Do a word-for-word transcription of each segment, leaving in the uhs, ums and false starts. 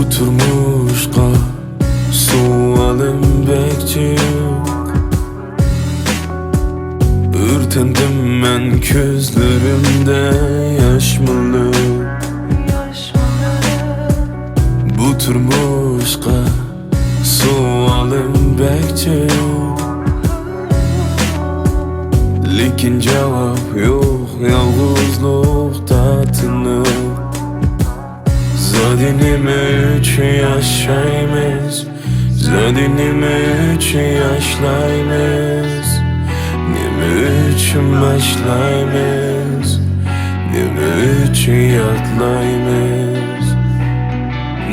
بۇ تۇرمۇشقا سوئالىم بەك جىق. ئۆرتەندىم مەن، كۆزلىرىمدە ياش مىللىق. بۇ تۇرمۇشقا سوئالىم بەك جىق، لېكىن جاۋاب يوق، يالغۇزلۇقتا تىنىق. زادى نېمە ئۈچۈن ياشايمىز؟ زادى نېمە ئۈچۈن ياشلايمىز؟ نېمە ئۈچۈن باشلايمىز؟ نېمە ئۈچۈن يادلايمىز؟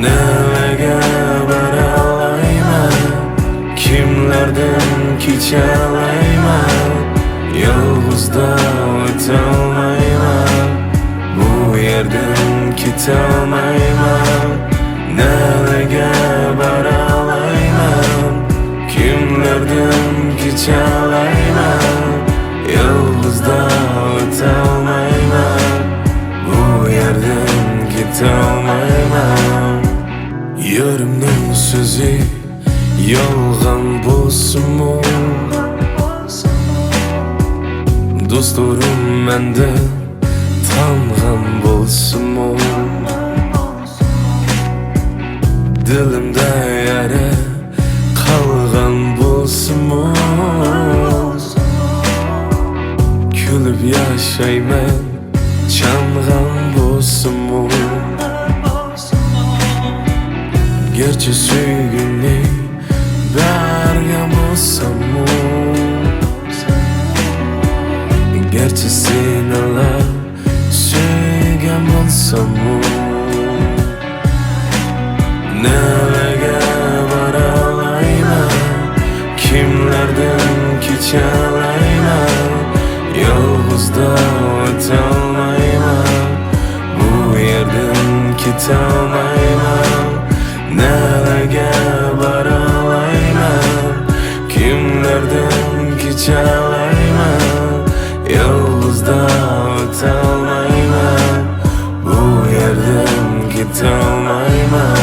نەلەرگە بارالايمەن؟ كىملەردىن كېچەلەيمەن؟ يالغۇزدا ئۆتەلمەيمەن، بۇ يەردىن كېتەلمەيمەن. نەلەرگە بارالايمەن؟ كىملەردىن كېچەلەيمەن؟ يالغۇزدا ئۆتەلمەيمەن، بۇ يەردىن كېتەلمەيمەن. يارىمنىڭ سۆزى يالغان بولسىمۇ، دوستلىرىم مەندىن تانغان بولسىمۇ، دىلىمدا يارا قالغان بولسىمۇ، كۈلۈپ ياشايمەن چانغان بولسىمۇ. گەرچە سۆيگۈمنى بەرگەن بولساممۇ، گەرچە سېنىلا سۆيگەن بولساممۇ، نەلەرگە بارالايمەن؟ كىملەردىن كېچەلەيمەن؟ يالغۇزدا ئۆتەلمەيمەن، بۇ يەردىن كېتەلمەيمەن. نەلەرگە بارالايمەن؟ كىملەردىن كېچەلەيمەن؟ يالغۇزدا ئۆتەلمەيمەن، بۇ يەردىن كېتەلمەيمەن.